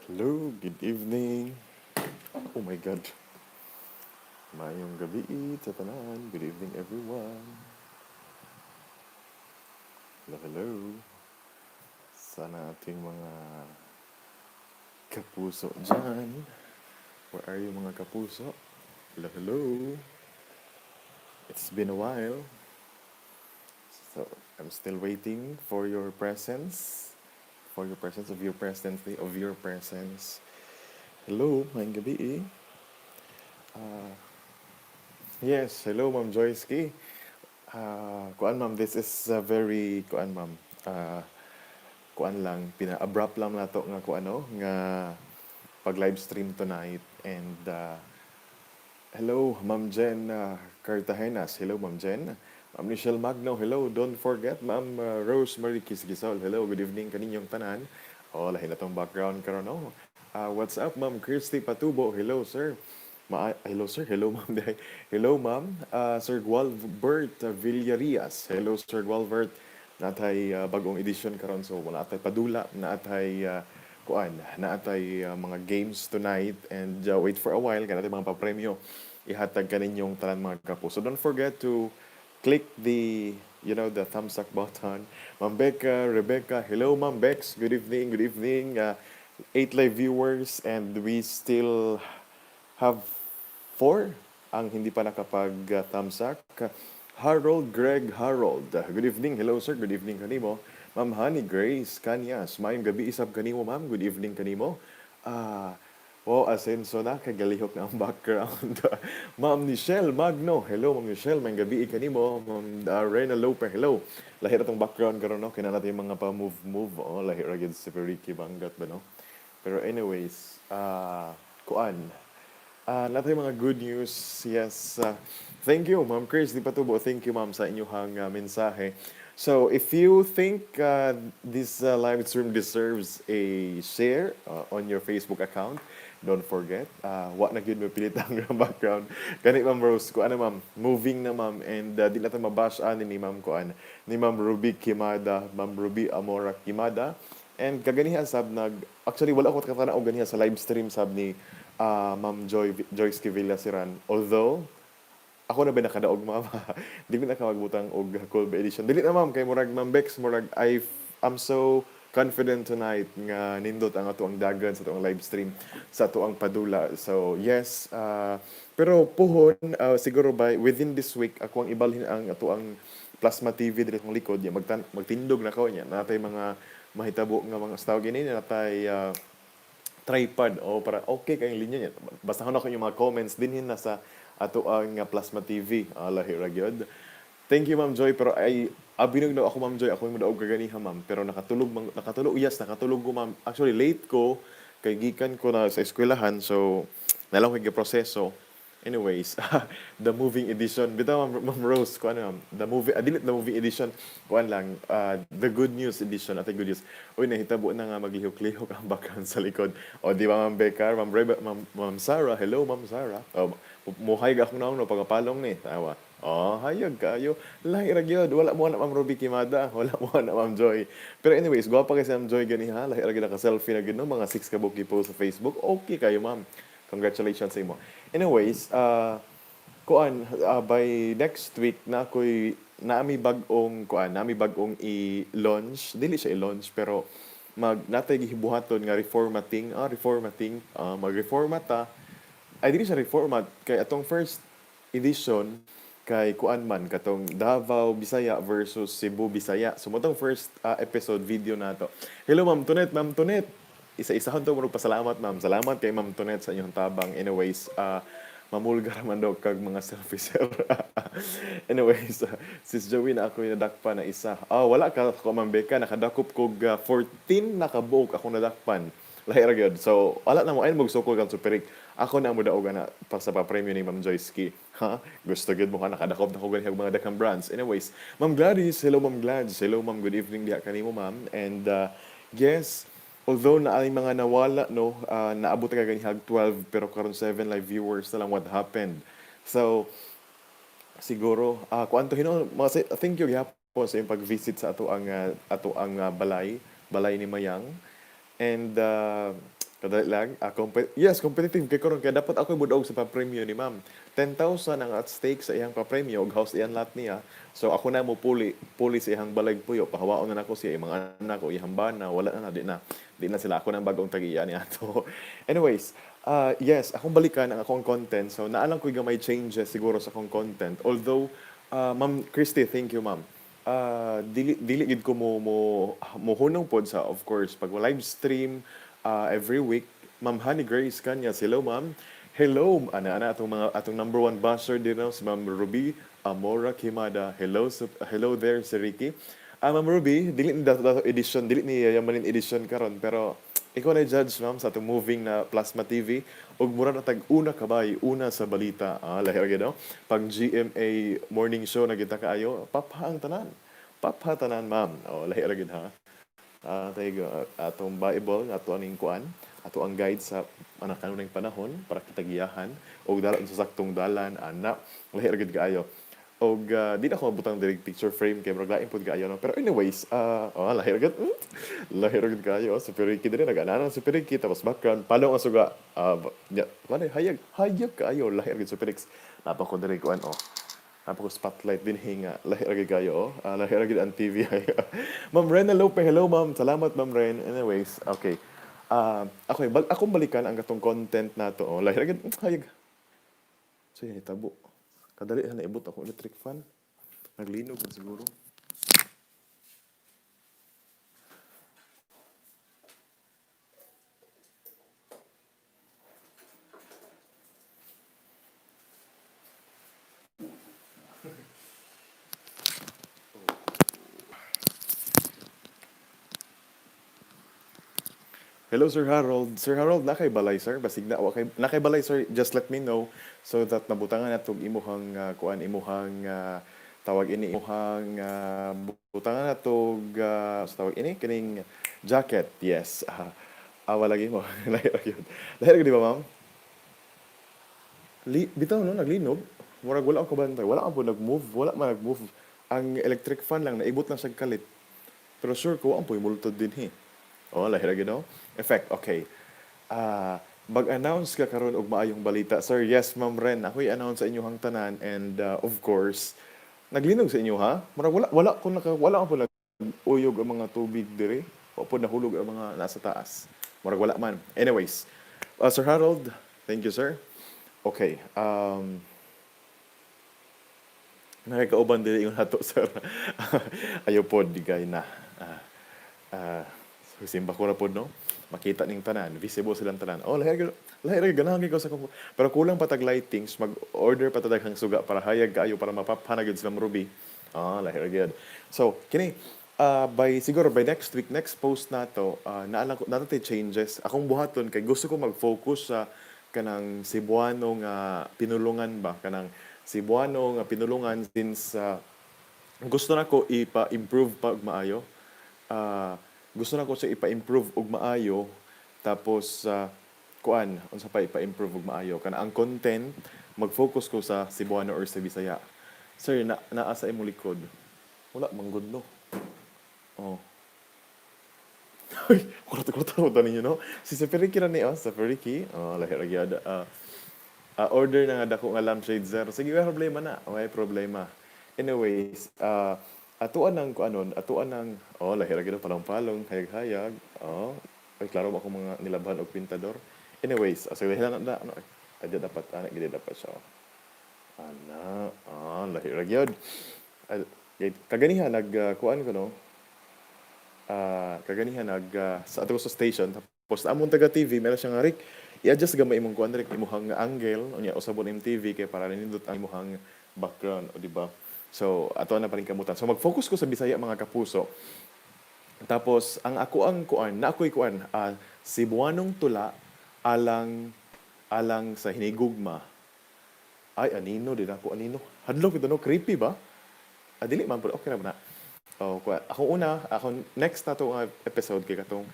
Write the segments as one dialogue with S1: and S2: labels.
S1: Hello, good evening. Oh my God. Maayong gabii sa tanan. Good evening, everyone. Hello, hello. Sana ating mga kapuso dyan. Where are you, mga kapuso? Hello, hello. It's been a while. So, I'm still waiting for your presence. For your presence, of your presence, of your presence. Hello, maayong gabii. Yes, hello, Ma'am Joyce Key. Kuan, ma'am, this is a very kuan, ma'am. Kuan lang, pina-abrupt lang nato nga kuan no, nga pag live stream tonight and hello, Ma'am Jen Cartagenas. Hello, Ma'am Jen. Ma'am Michelle Magno, hello. Don't forget, Ma'am Rosemary Kisgisol. Hello, good evening kaninyong tanan. Oh, lahi na tong background karon no. What's up, Ma'am Christy Patubo? Hello, sir. Hello, sir. Hello, ma'am. Hello, ma'am. Sir Gualbert Villarias. Hello, Sir Gualbert. Natay bagong edition karon, so wala atay padula, naatay kuan, naatay mga games tonight and wait for a while kay natay mga papremyo ihatag kaninyong tanan, mga kapuso. So don't forget to click the you know the thumbs up button. Ma'am Becca, Rebecca, hello, Ma'am Bex. Good evening, good evening. Eight live viewers and we still have four ang hindi pa nakapag thumbs up. Harold Greg Harold. Good evening. Hello, sir. Good evening kanimo. Ma'am Honey Grace Kanyas. Maayong gabii sab kanimo, ma'am. Good evening kanimo. Ah, wow, asenso na kay galihok na ang background. Ma'am Michelle Magno. Hello, Ma'am Michelle. Maayong gabii kanimo. Ma'am Rena Lope. Hello. Lahi ra tong background karon no. Kina natin yung mga pa move move. Oh, lahi ra gyud si Ricky Bangat ba no. Pero anyways, kuan. Naa tay mga good news. Yes. Thank you, Ma'am Chris Di Patubo. Thank you, ma'am, sa inyong mensahe. So, if you think this live stream deserves a share on your Facebook account, don't forget, wa na gyud mo pilit ang background. Gani, Ma'am Rose, kuan na, ma'am, moving na, ma'am, and di na ta mabash ani ni Ma'am kuan, ni Ma'am Ruby Kimada, Ma'am Ruby Amora Kimada. And kaganiha sab nag actually wala ko katana og ganiha sa live stream sab ni Ma'am Joy Joyce Villasiran. Although ako na ba nakadaog, ma'am? Di ko na ka magbutang og Colby edition. Dili na, ma'am, kay murag, Ma'am Bex, murag I'm so confident tonight nga nindot ang ato ang dagan sa atong live stream sa ato ang padula. So yes, pero puhon siguro by within this week ako ang ibalhin ang ato ang plasma TV diri akong likod ya magtindog na ko niya. Natay mga mahitabo nga mga tawag gini, natay tripod o para okay kay linya niya. Basahon ako yung mga comments dinhin na sa ato ang Plasma TV. Ah, lahi ra gyud. Thank you, Ma'am Joy, pero ay abinog daw ako, Ma'am Joy, ako yung modaog kaganiha, ma'am, pero nakatulog man, nakatulog, yes, nakatulog ko, ma'am. Actually, late ko kay gikan ko na sa eskwelahan, so nalang kay proseso. Anyways, the moving edition. Bitaw, Ma'am, Ma'am Rose, kuan, ma'am, the movie, dili the moving edition, kuan lang, the good news edition, ate good news. Uy, nahitabo na nga maglihok-lihok ang background sa likod. O, di ba, Ma'am Becca, Ma'am Reba, Ma'am, Ma'am Sarah, hello, Ma'am Sarah. O, muhay akong naong no, pagapalong ni. Tawa. Oh, hayag kayo. Lahi ra gyud. Wala mo na Ma'am Ruby Kimada, wala mo na Ma'am Joy. Pero anyways, gwapa kay si Ma'am Joy ganiha. Lahi ra gyud naka-selfie na gyud no, mga 6 ka buok post sa Facebook. Okay kayo, ma'am. Congratulations sa imo. Anyways, kuan, by next week na ako'y naami bag-ong kuan, naami bag-ong i-launch, dili siya i-launch pero mag natay gihibuhaton nga reformatting, reformatting, mag-reformat ta. Ay, dili siya reformat kay atong first edition kay kuan man katong Davao Bisaya versus Cebu Bisaya. So mo tong first episode video nato. Hello, Ma'am Tunet, Ma'am Tunet. Isa-isahon to murag pasalamat, ma'am. Salamat kay Ma'am Tunet sa inyong tabang. Anyways, mamulgar man daw kag mga selfie, sir. Anyways, sis Joey na ako yung nadakpan na isa. Ah, wala ka ko, Ma'am Becca, nakadakop kog 14 na kabuok ako nadakpan. Lahi ra gyud. So, wala na mo ay magsukol kang superik. Ako na mo daog na pa sa pa-premyo ni Ma'am Joyce Key. Ha? Gusto gyud mo ka nakadakop na ko gani og mga daghang brands. Anyways, Ma'am Gladys, hello, Ma'am Gladys. Hello, ma'am, good evening diha kanimo, ma'am. And yes, although na ay mga nawala no, naabot ka ganihag 12 pero karon 7 live viewers na lang. What happened? So siguro kuan to hinuon mga thank you gihapon sa iyong pag-visit sa ato ang balay, balay ni Mayang. And Kadali lang. Yes, competitive kay karon kaya dapat ako budog sa papremyo ni ma'am. 10,000 ang at stake sa iyang papremyo ug house iyang lot niya. So ako na mo puli puli sa iyang balay puyo, pahawaon na nako siya, mga anak ko, iyang bana, wala na na di na. Di na sila, ako nang bagong tag-iya ni ato. Anyways, yes, akong balikan ang akong content. So naalang ko gamay changes siguro sa akong content. Although, Ma'am Christy, thank you, ma'am. Dili gid ko mo hunong pod sa, of course, pag live stream every week. Ma'am Honey Grace Kanya, hello, ma'am. Hello, ana ana atong mga atong number one basher din, no, si Ma'am Ruby Amora Kimada. Hello, hello there, Sir Ricky. Ma'am Ruby, dili ni dato dato edition, dili ni yamanin edition karon, pero ikaw na judge, ma'am, sa atong moving na plasma TV ug mura na tag una kabay, una sa balita. Lahi ra gyud, no? Pag GMA morning show na kita kaayo, papha ang tanan. Papha tanan, ma'am. Oh, lahi ra gyud ha. Tayo atong Bible ato aning kuan, ato ang guide sa anak kanunay panahon para kita giyahan og dala sa saktong dalan ana, lahi ra gyud kaayo. Og di na ko mabutang diri picture frame kay murag lain pud kaayo, no? Pero anyways, oh, lahi ra gyud, lahi ra gyud kaayo sa Periki diri, nag-ana sa Periki, tapos background palong ang suga, nya wala, hayag hayag kaayo, lahi ra gyud sa Perix. Napa ko diri kuan, oh. Napaka spotlight din hinga. Lahi ra gyud kayo, oh. Lahi ra gyud ang TV. Ma'am Rena Lope, hello, ma'am. Salamat, Ma'am Ren. Anyways, okay. Okay, akong balikan ang katong content nato. Oh. Lahi ra gyud hayag. So tabo. Kadali na naibot ako electric fan. Naglinog na siguro. Hello, Sir Harold. Sir Harold, nakay balay, sir. Basig na wa kay nakay balay, sir. Just let me know so that mabutangan natong imuhang kuan, imuhang tawag ini, imuhang butangan natog sa tawag ini kining jacket. Yes. Awa lagi mo. Lahi ra gyud. Lahi ra gyud, di ba, ma'am? Bitaw no naglinog. Murag wala ako kabantay. Wala po nag-move, wala man nag-move. Ang electric fan lang naibot lang siya kalit. Pero sure ko ang po'y multod din he. Oh, lahi ra gyud, no? Effect, okay. Mag-announce ka karon og maayong balita, sir. Yes, Ma'am Ren, ako i-announce sa inyong tanan and of course, naglinog sa inyo ha. Murag wala wala ko naka wala ko nag-uyog ang mga tubig diri. Wa po nahulog ang mga nasa taas. Murag wala man. Anyways, Sir Harold, thank you, sir. Okay. Nakikauban dili yung nato, sir. Ayaw po, di kay na. So, simba ko na po, no? Makita ning tanan, visible silang tanan. Oh, lahi lahi ra ganahan ko sa kong. Pero kulang pa tag lightings, mag-order pa ta daghang suga para hayag kaayo para mapapana gyud sila Ruby. Lahi ra gyud. So, kini by siguro by next week, next post nato, naala ko nato tay changes. Akong buhaton kay gusto ko mag-focus sa kanang Cebuano nga pinulungan ba, kanang Cebuano nga pinulungan since gusto na ko ipa-improve pa og maayo. Gusto na ko siya ipa-improve og maayo, tapos kuan, unsa pa ipa-improve og maayo kana ang content, mag-focus ko sa Cebuano or sa Bisaya. Sir, na naa sa imong likod. Wala man gud, no. Oh. Uy, kurot kurot ko ninyo, no. Si Saperiki ra ni, oh, Saperiki. Oh, lahi ra gyud. Order na nga dako nga lampshade, sir. Sige, wala problema na. Okay, problema. Anyways, atuan ng kuanon, atuan ng, oh, lahi ra gyud, palong-palong, hayag-hayag. Oh, ay klaro ba akong mga nilabhan og pintador. Anyways, sige na na ano, ay dapat ana gid dapat siya. Oh. Ana, lahi ra gyud. Ay, kaganiha nag kuan ko, no. Kaganiha nag sa ato sa station, tapos among taga TV meron siya nga, "Rick, i-adjust gamay imong kuan, Rick, imong angle unya usabon imong TV kay para nindot ang imong background," o di ba? So ato na pa rin kamutan. So mag-focus ko sa Bisaya, mga kapuso. Tapos ang ako ang kuan na ako'y kuan, Cebuanong tula alang alang sa hinigugma. Ay, anino din ako, anino hadlok ito, no? Creepy ba? Dili man, pero okay ra ba na. Oh, kuan ako una, ako next na to nga episode kay katong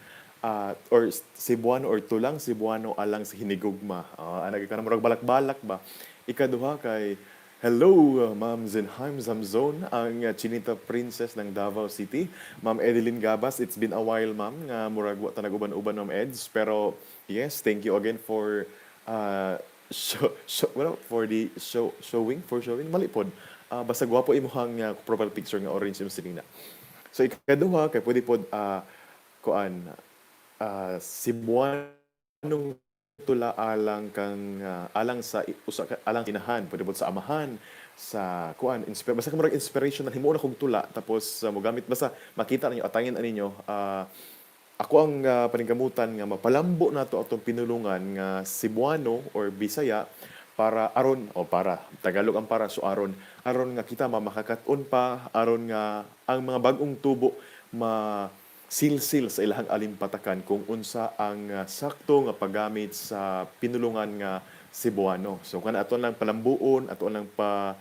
S1: or Cebuano or tulang Cebuano alang sa hinigugma. Ana ka murag balak-balak ba. Ikaduha kay Hello, Ma'am Zenheim Zamzon, ang Chinita Princess ng Davao City. Ma'am Edeline Gabas, it's been a while, ma'am, nga murag wa ta nag-uban-uban, Ma'am Eds. Pero yes, thank you again for show, show, well, for the show, showing, for showing, mali pod. Basta gwapo imuhang profile picture nga orange yung sinina. So ikaduha, kay pwede pod kuan Cebuanong tula alang kang alang sa usa ka alang inahan, pwede pod sa amahan, sa kuan inspire, basta murag inspiration na himuon akong tula, tapos mogamit, basta makita ninyo, atangin ninyo ako ang paningkamutan nga mapalambo nato atong pinulungan nga Cebuano or Bisaya para aron o para Tagalog ang para, so aron aron nga kita makakaton pa, aron nga ang mga bag-ong tubo ma silsil sa ilahang alimpatakan kung unsa ang sakto nga paggamit sa pinulungan nga Cebuano. So kana ato lang palambuon, ato lang pa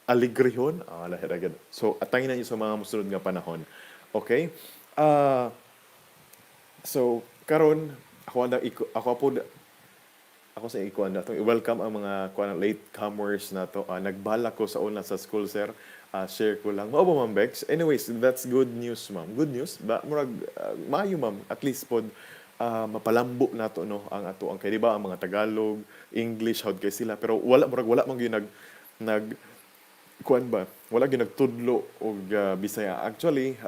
S1: aligrehon, lahi ra gyud. So atangin na sa mga mosunod nga panahon. Okay? So karon ako ang ako po ako sa ikuan na i-welcome ang mga kuan late comers na to. Nagbala ko sa una sa school, sir. Share ko lang. Mao ba, Ma'am Bex? Anyways, that's good news, ma'am. Good news ba murag maayo, ma'am. At least pod mapalambo nato, no, ang ato ang kay di ba ang mga Tagalog, English howd kay sila, pero wala murag wala man gyud nag nag kuan ba, wala gyud nagtudlo og Bisaya. Actually,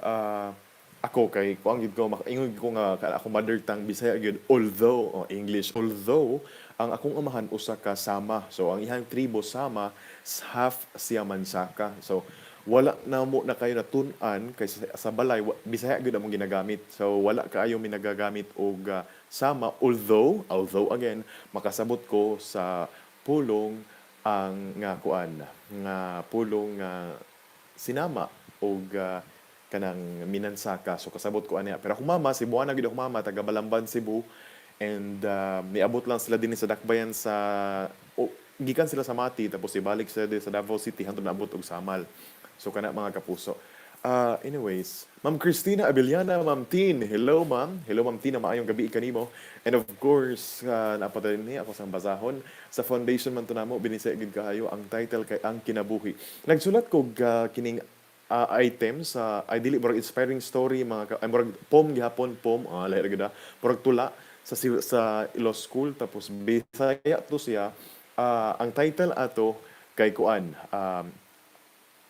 S1: ako kay kuan gyud ko, makaingon ko nga ako mother tongue Bisaya gyud, although oh, English, although ang akong amahan usa ka Sama. So ang iyang tribo Sama, half siya Mansaka. So wala na mo na kayo natun-an kay sa balay Bisaya gyud among ginagamit. So wala kaayo mi nagagamit og Sama, although again makasabot ko sa pulong ang nga kuan nga pulong nga sinama og kanang Minansaka. So kasabot ko aniya. Pero akong mama, Cebuana gyud akong mama, taga Balamban, Cebu. And niabot lang sila dinhi sa Dakbayan sa o, gikan sila sa Mati, tapos ibalik sila dinhi sa Davao City hangtod naabot og Samal. So kana, mga kapuso. Anyways, Ma'am Christina Abellana, Ma'am Tin, hello, ma'am. Hello, Ma'am Tina, maayong gabi kanimo. And of course, naa pa dinhi ako sang basahon. Sa foundation man to namo, binisaya gid kaayo ang title kay Ang Kinabuhi. Nagsulat ko kining item sa ay dili murag inspiring story mga ka, ay murag poem gihapon, poem, lahi ra gyud ah. Murag tula sa law school, tapos Bisaya to siya. Ang title ato kay kuan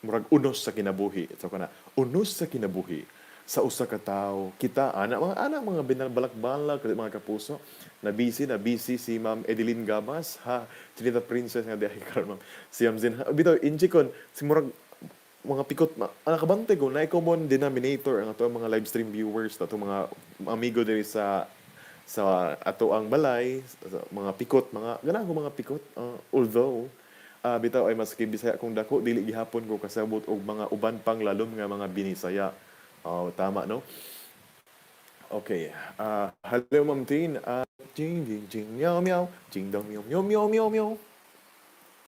S1: murag unos sa kinabuhi. So kana, unos sa kinabuhi sa usa ka tawo. Kita ana mga binabalak-balak mga kapuso. Na busy si Ma'am Edeline Gabas ha, Chinita Princess nga diay karon, ma'am. Si Ma'am Zin bitaw inchikon si murag mga pikot ma, nakabante ko na common denominator ang ato mga live stream viewers, ato mga amigo diri sa ato ang balay, sa mga pikot, mga ganahan ko mga pikot. Although bitaw ay maski Bisaya kong dako, dili gihapon ko kasabot og mga uban pang lalom nga mga binisaya. Oh, tama, no? Okay. Hello, Ma'am Tin. Jing jing jing meow meow, jing dong meow meow meow meow meow.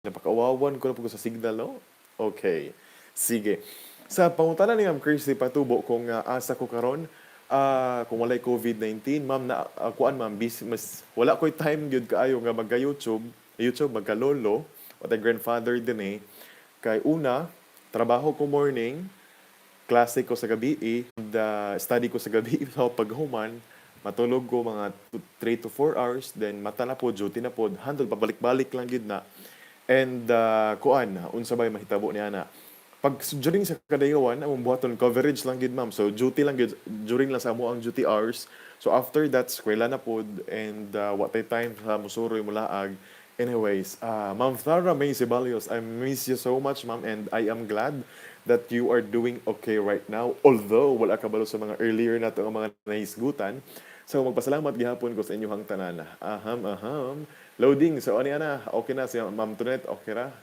S1: Napakawawan ko na po ko sa signal, no? Okay. Sige. Sa pangutana ni Ma'am Kirsty Patubo kung asa ko karon kung walay COVID-19, ma'am, na kuan ma'am, busy, mas wala ko'y time gyud kaayo nga magka-YouTube, YouTube, magka-lolo, what grandfather din eh. Kay una, trabaho ko morning, klase ko sa gabi and study ko sa gabi. So pag human, matulog ko mga 3 to 4 hours, then mata na po, duty na po, handle pabalik-balik lang gyud na. And kuan, unsa bay mahitabo niya na pag during sa kadayawan among buhaton, coverage lang gyud, ma'am. So duty lang gyud during lang sa amo ang duty hours. So after that, eskwela na pod and wa tay time sa musuroy, mulaag. Anyways, Ma'am Thara May Ceballos, I miss you so much, ma'am, and I am glad that you are doing okay right now. Although, wala ka balo sa mga earlier na ang mga nahisgutan. So, magpasalamat gihapon ko sa inyong tanan. Aham, aham. Loading. So, ano na? Okay na si Ma'am Tunet. Okay ra?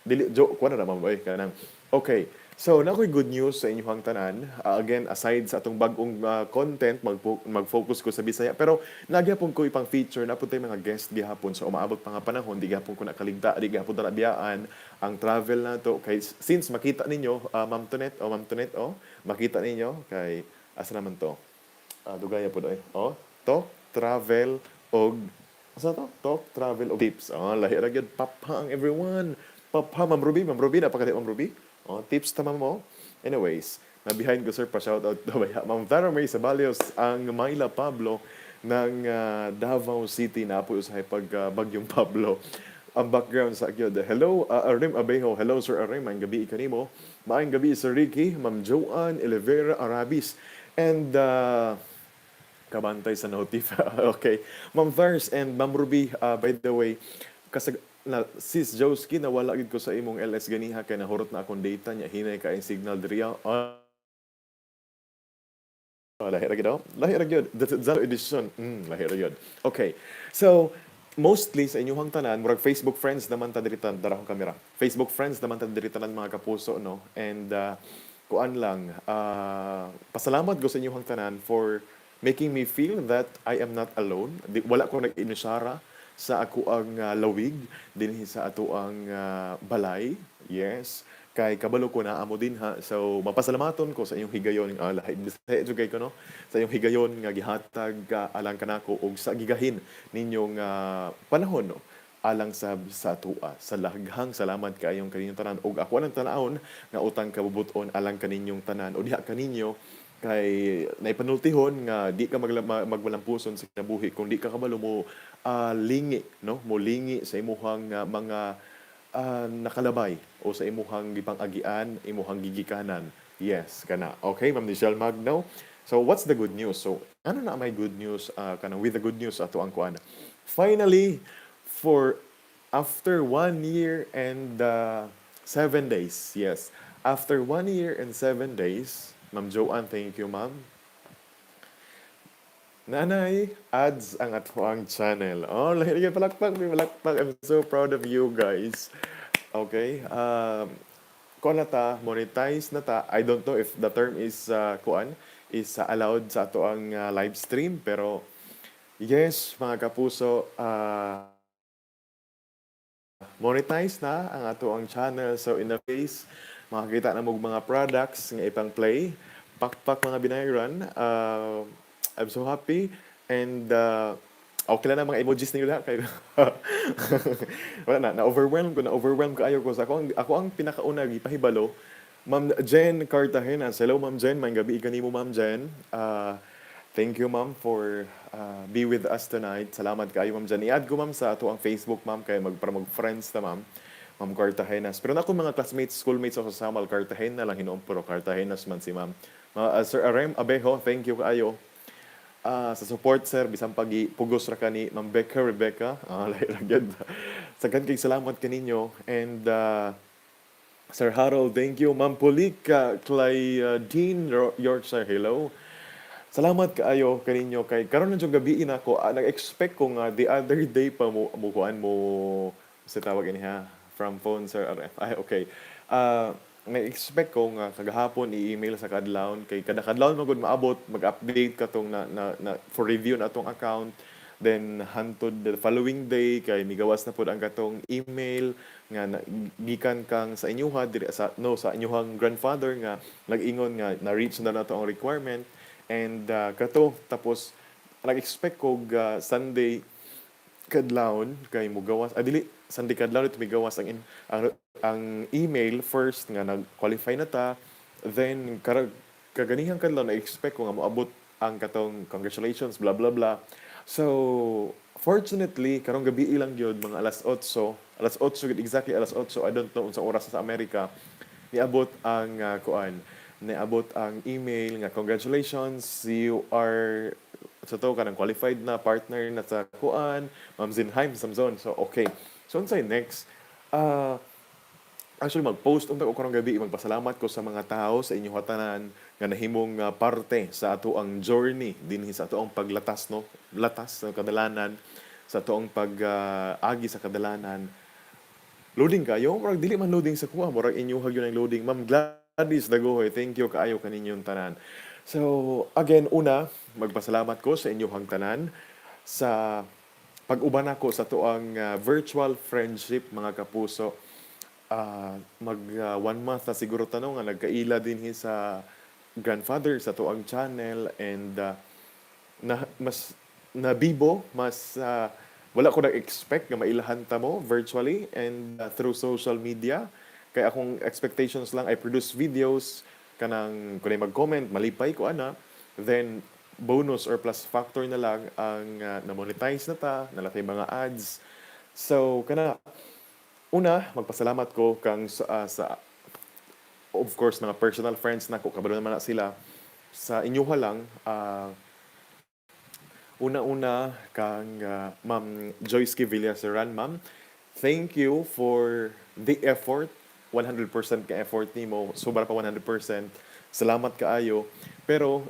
S1: Dili, joke, kuha na naman ba eh, kanang. Okay. So, na ako'y good news sa inyong tanan. Again, aside sa atong bagong content, mag-focus ko sa Bisaya. Pero, nagyapon ko ipang feature, na po mga guest gihapon. So, umaabot pa nga panahon, di gihapon ko nakaligta, di gihapon na nabiyaan ang travel na to. Kay, since makita ninyo, Ma'am Tonet, oh, Ma'am Tonet, oh, makita ninyo, kay, asa naman to? Dugaya po doy. Oh, talk, travel, og, asa to? Talk, travel, og tips. Oh, lahi ra gyud, paphang everyone. Pa, Ma'am Ruby, Ma'am Ruby, napakadi Ma'am Ruby. Oh, tips ta, ma'am mo. Anyways, na behind ko, sir, pa shout out daw ba? Ma'am Tara May Sabalios, ang Myla Pablo ng Davao City na po sa pag Bagyong Pablo. Ang background sa gyud. Hello, Arim Abejo. Hello, Sir Arim. Maayong gabi kanimo. Maayong gabi, Sir Ricky, Ma'am Joanne Elevera Arabis. And kabantay sa notif. Okay. Ma'am Thars and Ma'am Ruby, by the way, kasag na sis Joski, nawala gid ko sa imong LS ganiha kay nahurot na akong data niya, hinay kay signal diri. Ah, lahi ra gid, oh. Lahi ra gyud. The Zalo edition. Lahi ra gyud. Okay. So, mostly sa inyong tanan, murag Facebook friends naman ta diri tan dara akong kamera. Facebook friends naman ta diri tanan, mga kapuso, no. And kuan lang, pasalamat ko sa inyong tanan for making me feel that I am not alone. Di, wala ko nag-inusara sa ako ang lawig dinhi sa ato ang balay. Yes. Kay kabalo ko na amo din ha. So mapasalamaton ko sa inyong higayon, lahi Bisaya jud kay ko, no. Sa inyong higayon nga gihatag alang kanako og sa gigahin ninyong panahon, no, alang sa atoa. Sa daghang salamat kaayong kaninyong tanan og ako nang tan-awon nga utang kabubuton alang kaninyong tanan o diha kaninyo kay naipanultihon nga di ka magmalampuson sa kinabuhi kung di ka kabalo mo lingi, no, mo lingi sa imuhang mga nakalabay o sa imuhang gipang-agian, imuhang gigikanan. Yes, kana. Okay, Ma'am Michelle Magno. So what's the good news? So ano na may good news, kanang with the good news ato ang kuan. Finally, for after 1 year and 7 days. Yes. After 1 year and 7 days, Ma'am Joanne, thank you, ma'am. Nanay, ads ang atoang channel. Oh, lahi lagi, palakpak, may palakpak. I'm so proud of you guys. Okay. Kuan na ta, monetize na ta. I don't know if the term is kuan is allowed sa ato ang live stream, pero yes, mga kapuso, monetize na ang ato ang channel. So in the face, makakita na mo og mga products nga ipang play. Pakpak mga binayran. I'm so happy and okay lang na mga emojis niyo lahat kay wala na, na-overwhelm ko, na-overwhelm kaayo ko sa ako ang pinakauna gipahibalo. Ma'am Jen Cartagena. Hello, Ma'am Jen, maayong gabi kanimo, Ma'am Jen. Thank you, ma'am, for be with us tonight. Salamat kaayo, Ma'am Jen. I-add ko, ma'am, sa ato ang Facebook, ma'am, kay mag para mag-friends ta, ma'am. Ma'am Cartagenas. Pero na akong mga classmates, schoolmates ako sa Samal, Cartagena lang hinuon, pero Cartagenas man si ma'am. Sir Arem Abejo, thank you kaayo. Sa support, sir, bisan pagi pugos ra kani Ma'am Becca Rebecca. Lahi ra gyud. Saghan kay salamat kaninyo and Sir Harold, thank you. Ma'am Pulika Clay Dean Yorkshire, hello. Salamat kaayo kaninyo kay karon na gabi na ako, nag-expect ko nga the other day pa mo kuan mo sa tawag ini ha from phone, Sir RF. Ay, okay. Nag-expect ko nga kagahapon i-email sa kadlawon kay kada kadlawon magud maabot mag-update katong na for review na atong account, then hantod the following day kay migawas na pud ang katong email nga na, gikan kang sa inyuha diri sa, no, sa inyuhang grandfather nga nag-ingon nga na-reach na nato ang requirement and kato tapos nag-expect ko Sunday kadlawon kay mugawas, ah, dili Sunday kadlawon ito migawas ang email first nga nag-qualify na ta. Then kaganihang kadlaw na expect ko nga moabot ang katong congratulations, blah blah blah. So fortunately, karong gabi lang gyud, mga alas 8, alas 8 gyud, exactly alas 8, I don't know unsa oras sa Amerika, niabot ang kuan, niabot ang email nga congratulations, you are sa to kanang qualified na partner na sa kuan, Ma'am Zinheim Samson. So okay, so unsay next? Actually, mag-post unta ko karong gabi, magpasalamat ko sa mga tao, sa inyong tanan nga nahimong parte sa ato ang journey dinhi sa ato ang paglatas, no, latas sa kadalanan, sa ato ang pag agi sa kadalanan. Loading kayo, murag dili man loading sa kuha, murag inyuhag yun ang loading. Ma'am Gladys Dagohoy, thank you kaayo kaninyong tanan. So again, una, magpasalamat ko sa inyong tanan sa pag-uban ako sa tuang virtual friendship, mga kapuso. Mag 1 month na siguro tanong nga nagkaila din hi sa grandfather sa tuang channel and na mas nabibo, mas Wala ko nag-expect nga mailahan ta mo virtually and through social media. Kay akong expectations lang, I produce videos, kanang kung mag-comment, malipay ko ana. Then bonus or plus factor na lang ang na-monetize na ta, nalatay mga ads. So kana, una, magpasalamat ko kang sa of course mga personal friends nako, kabalo naman na sila sa inyuha lang. Una-una kang Ma'am Joyce K. Villaseran, ma'am. Thank you for the effort. 100% ka effort nimo, sobra pa 100%. Salamat kaayo. Pero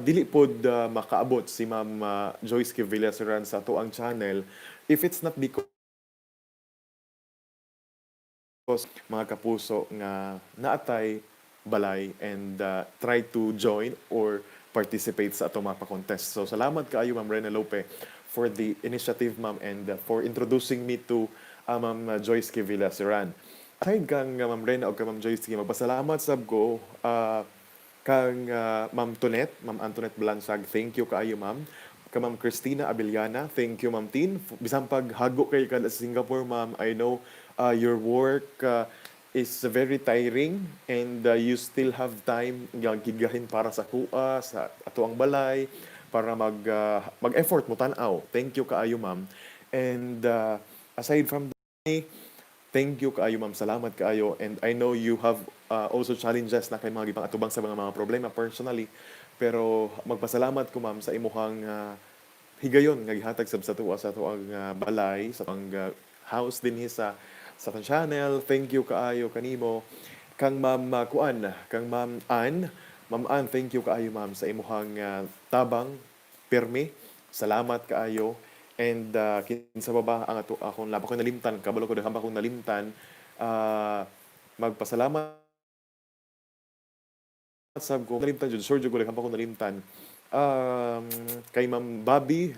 S1: dili pod makaabot si Ma'am Joyce K. Villaseran sa ato ang channel if it's not because mga kapuso nga naatay balay and try to join or participate sa atong mga pa-contest. So salamat kaayo, Ma'am Rena Lope, for the initiative, ma'am, and for introducing me to Ma'am Joyce K. Villaseran. Aside kang Ma'am Rena o kang Ma'am Joyce K, magpasalamat sab ko kang Ma'am Tonet, Ma'am Antoinette Blansag, thank you kaayo, ma'am. Kang Ma'am Christina Abellana, thank you, Ma'am Tin. Bisan pag hago kay ka sa Singapore, ma'am, I know your work is very tiring and you still have time nga gigahin para sa kuha, sa ato ang balay, para mag-effort mo tan-aw. Thank you kaayo, ma'am. And aside from that, thank you kaayo, ma'am. Salamat kaayo. And I know you have also challenges na kay mga gipang atubang sa mga problema personally. Pero magpasalamat ko, ma'am, sa imuhang higayon nga gihatag sab sa tuwa sa atuang balay, sa atuang house dinhi sa atong channel. Thank you kaayo kanimo. Kang Ma'am kuan, kang Ma'am Ann, Ma'am Ann, thank you kaayo, ma'am, sa imuhang tabang pirmi. Salamat kaayo. And kinsa pa ba ang ato akong laba ko nalimtan, kabalo ko daghan pa akong nalimtan. Magpasalamat sab ko nalimtan jud, sure jud ko daghan pa akong nalimtan. Kay Ma'am Bobby,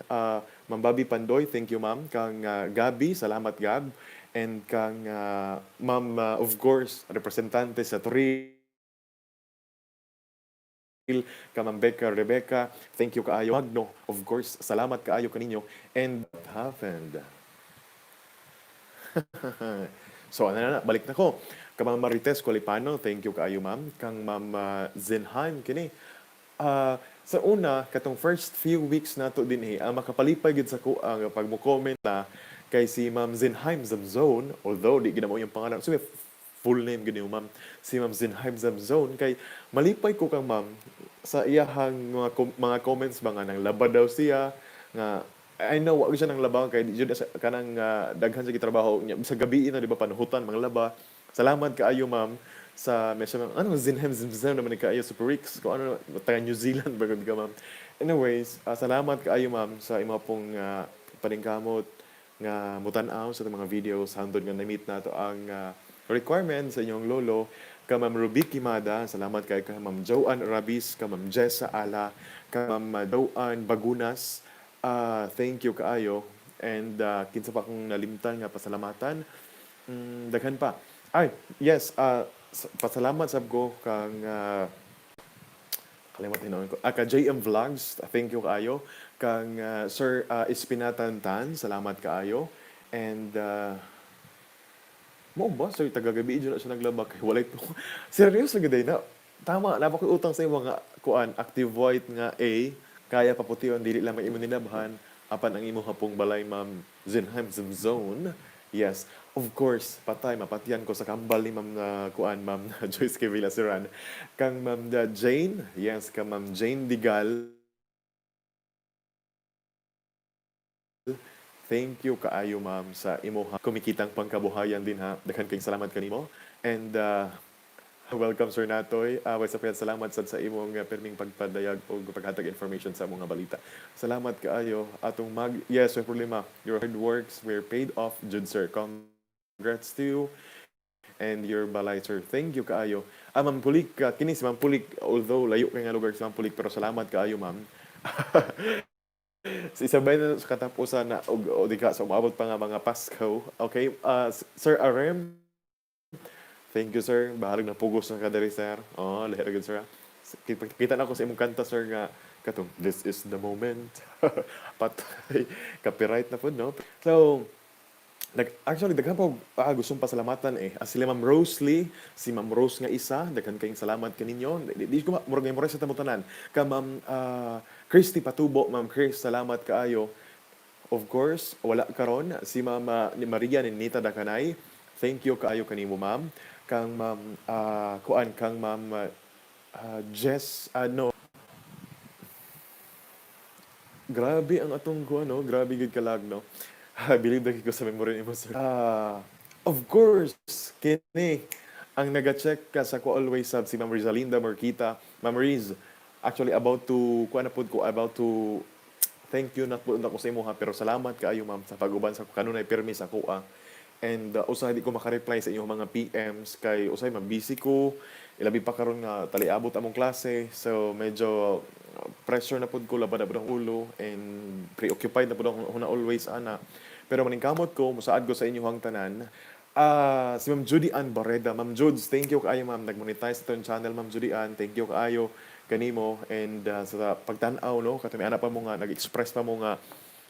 S1: Ma'am Bobby Pandoy, thank you, ma'am. Kang Gabi, salamat, Gab. And kang Ma'am, of course, representante sa Toril, kang Ma'am Becca Rebecca, thank you kaayo. Magno, of course, salamat kaayo kaninyo. And what happened? So, ano na, balik na ko. Kang Ma'am Marites Colipano, thank you kaayo, ma'am. Kang Ma'am Zenheim, kini. Sa una, katong first few weeks nato din eh, ang makapalipay gid sa ko ang pag mo comment na kay si Ma'am Zenheim Zamzone, although di gid mo yung pangalan. So, may full name gid ma'am. Si Ma'am Zenheim Zamzone kay malipay ko kang ma'am sa iyahang mga comments ba nga nang laba daw siya nga I know wa siya nang laba kay di jud sa kanang daghan sa gitrabaho nya sa gabi na, di ba, panuhutan manglaba. Salamat kaayo, ma'am, sa may siya ano Zinhem Zimzem naman ni kaayo Super Ricks kung ano taga New Zealand ba gud ka, ma'am. Anyways, salamat kaayo, ma'am, sa imo pong paningkamot nga mutan-aw sa atong mga videos hangtod nga na-meet nato ang requirement sa inyong lolo. Ka Ma'am Ruby Kimada, salamat kay ka Ma'am Joanne Rabis, ka Ma'am Jessa Ala, ka Ma'am Joanne Bagunas, thank you kaayo. And kinsa pa akong nalimtan nga pasalamatan? Daghan pa. Ay, yes, pasalamat sab ko kang kalimot hinuon ko. Ah, ka JM Vlogs, thank you kaayo. Kang Sir Espinatan Tan, salamat kaayo. And mo ba sir tagagabi jud na siya naglaba kay walay to. Seryoso gid na. Tama, naa pa ko'y utang sa imo nga kuan Active White nga A, kaya papution dili lamang imo nilabhan apan ang imo hapong balay, Ma'am Zinheim Zone. Yes, of course, patay mapatyan ko sa kambal ni Ma'am na kuan, Ma'am Joyce K. Villaseran. Kang Ma'am da Jane, yes, kang Ma'am Jane Digal. Thank you kaayo, ma'am, sa imo kumikitang pangkabuhayan din ha. Daghan kayong salamat kanimo. And welcome, Sir Natoy. What's up, salamat sad sa imong pirming pagpadayag o paghatag information sa mga balita. Salamat kaayo atong mag yes, may problema. Your hard works were paid off jud, sir. Congrats to you and your balay, sir. Thank you kaayo. Ah, Ma'am Pulik, kini si Ma'am Pulik, although layo kay nga lugar si Ma'am Pulik, pero salamat kaayo, ma'am. Sa isabay na sa katapusan na og o di ka sa umabot pa nga mga Pasko. Okay, Sir Arem, thank you, sir. Bahalag na pugos na ka diri, sir. Oh, lahi ra gud, sir. Ah. Kita na ako sa imong kanta, sir, nga Katong "This is the moment." Patay, copyright na pud, no? So, actually, daghan pa gustong pasalamatan eh. Sila Ma'am Rose Lee, si Ma'am Rose nga isa, daghan kayong salamat kaninyo. Di ko murag memorize sa tanan. Ka Ma'am Christy Patubo, Ma'am Chris, salamat kaayo. Of course, wala karon si Ma'am ni Maria Ninita Dakanay. Thank you kaayo kanimo, ma'am. Kang Ma'am kuan, kang Ma'am Jess, ano. Grabe ang atong kuan, no? Grabe gid kalag, no? I believe na ko sa memory nimo, sir. Of course, kini ang naga-check ka sa ko always sub, si Ma'am Rizalinda Marquita. Ma'am Riz, actually about to kuan na pud ko, about to thank you na po ako sa imo ha, pero salamat kaayo, ma'am, sa pag-uban sa kanunay pirmi sa kuha. And usahay di ko maka-reply sa inyong mga PMs kay usahay mabusy ko, ilabi pa karon nga taliabot among klase. So medyo pressure na pud ko, laban na pud ang ulo and preoccupied na pud ako na always ana. Pero maningkamot ko, musaad ko sa inyong tanan. Si Ma'am Judy Ann Barreda. Ma'am Judes, thank you kaayo, ma'am. Nag-monetize itong channel, Ma'am Judy Ann. Thank you kaayo kanimo and sa pagtan-aw, no, katong ana pa mo nga nag-express pa mo nga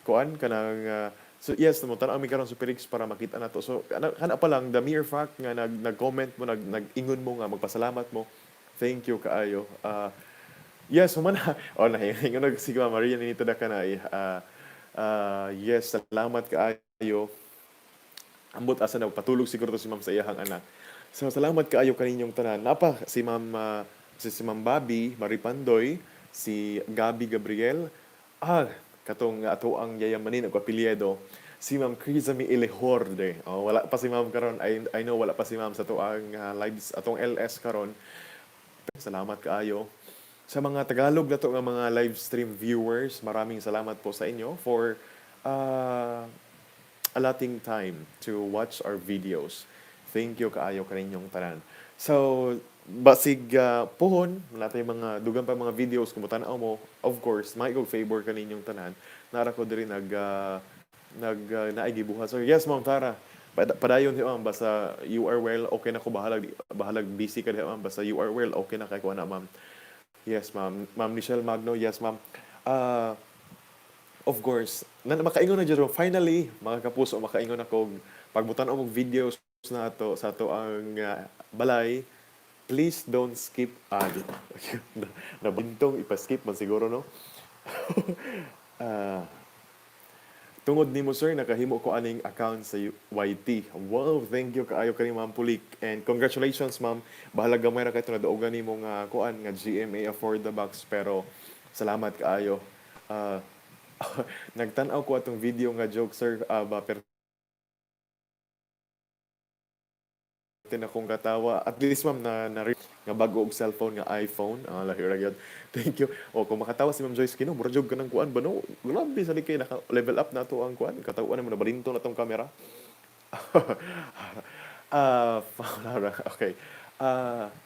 S1: kuan kanang so yes, mo tan-aw mi karon sa Perix para makita nato. So kana pa lang, the mere fact nga nag-comment mo, nag-ingon mo nga magpasalamat mo, thank you kaayo. Yes, human na. Oh, nahingon nag si Ma'am Maria Ninita Dakanay. Yes, salamat kaayo. Ambot asa na patulog siguro to si Ma'am sa iyahang anak. So salamat kaayo kaninyong tanan. Napa si Ma'am si Ma'am Bobby Maripandoy, si Gabi Gabriel, katong ato ang yayamanin og apelyido, si Ma'am Crizami Elejorde. Oh, wala pa si Ma'am karon. I know wala pa si Ma'am sa atoang lives, atong LS karon. Salamat kaayo. Sa mga Tagalog na to nga mga live stream viewers, maraming salamat po sa inyo for allotting time to watch our videos. Thank you kaayo kaninyong tanan. So, basig pohon, wala tayong mga dugang pa mga videos kung tan-aw mo, of course, may kog favor kaninyong tanan. Nara ko diri nag naay gibuhat. So yes, Ma'am Tara. Padayon di, ma'am, basta you are well, okay na ko, bahalag bahalag busy ka diha, ma'am, basta you are well, okay na kay ko na, ma'am. Yes, ma'am. Ma'am Michelle Magno, yes, ma'am. Of course, na makaingon na jud, finally, mga kapuso, makaingon ako pagbutan og videos na ato sa ato ang balay, please don't skip ad. Nabintong ipa-skip man siguro, no? Tungod nimo, sir, nakahimo ko aning account sa YT. Wow, thank you kaayo kani, Ma'am Pulik. And congratulations, ma'am. Bahalag gamay ra kay nadaugan nimo nga kuan nga GMA Afford the Box, pero salamat kaayo. Nagtan-aw ko atong video nga joke, sir, ba pero akong katawa. At least, ma'am, na nga bago og cellphone nga iPhone. Lahi ra gyud. Thank you. O kung makatawa si Ma'am Joyce Kino, mura jud ka ng kuan ba, no? Grabe sa kay naka level up na to ang kuan. Katawan mo na balinto na tong camera. Okay.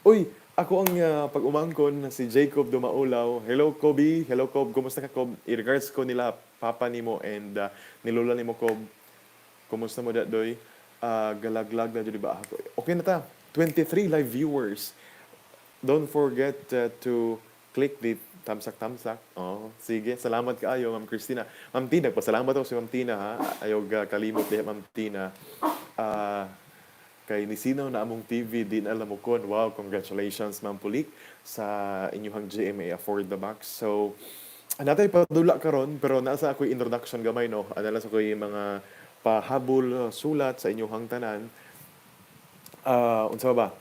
S1: Uy, ako ang pag-umangkon si Jacob Dumaulaw. Hello, Kobe. Hello, Kob. Kumusta ka, Kob? I-regards ko nila papa nimo and nilula nimo, Kob. Kumusta mo doy? Galaglag na jud ba ako? Okay na ta. 23 live viewers. Don't forget to click the tamsak tamsak. Oh, sige. Salamat kaayo, Ma'am Christina. Ma'am Tina, pasalamat ako si Ma'am Tina ha. Ayaw kalimot diha, Ma'am Tina. Kay nisinaw na among TV, di na alam mo kon. Wow, congratulations, Ma'am Pulik, sa inyong GMA Afford the Box. So, natay padula karon pero nasa ako'y introduction gamay, no. Ana lang sa ako'y mga pahabol sulat sa inyong tanan. Unsa ba?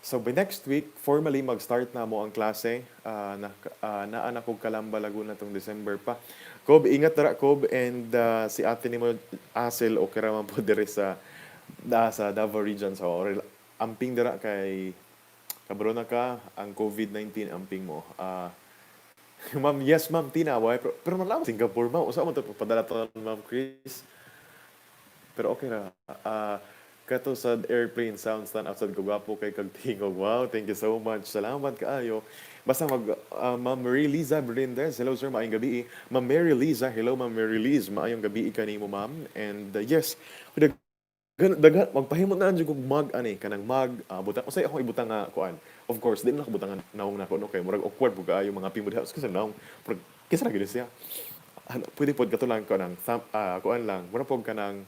S1: So by next week, formally mag-start na mo ang klase. Naa na kog Calamba, Laguna tong December pa. Kob, ingat dara, Kob, and si ate nimo Asel, okay ra man po diri sa Davao region. So amping dira kay kabalo na ka ang COVID-19, amping mo. Ma'am, yes, Ma'am Tina, why? Pero man Singapore, ma'am. Usa man to padala to, Ma'am Chris. Pero okay ra. Kato sa airplane sounds tan outside ko, gwapo kay kag tingog. Wow, thank you so much. Salamat kaayo. Basta mag Ma'am Mary Liza Brindez, hello sir, maayong gabi. Ma'am Mary Liza, hello Ma'am Mary Liz, maayong gabi kanimo, ma'am. And yes, daghan magpahimo na jud kog mag ani kanang mag butang usay akong ibutang nga kuan. Of course, di na ako butang naong nako, no, kay murag awkward pud kaayo mga pimo diha kasi naong murag Kinsa ra gyud siya? Ano, pwede pod kato lang ko ng thumb, kuan lang. Mura pod ka ng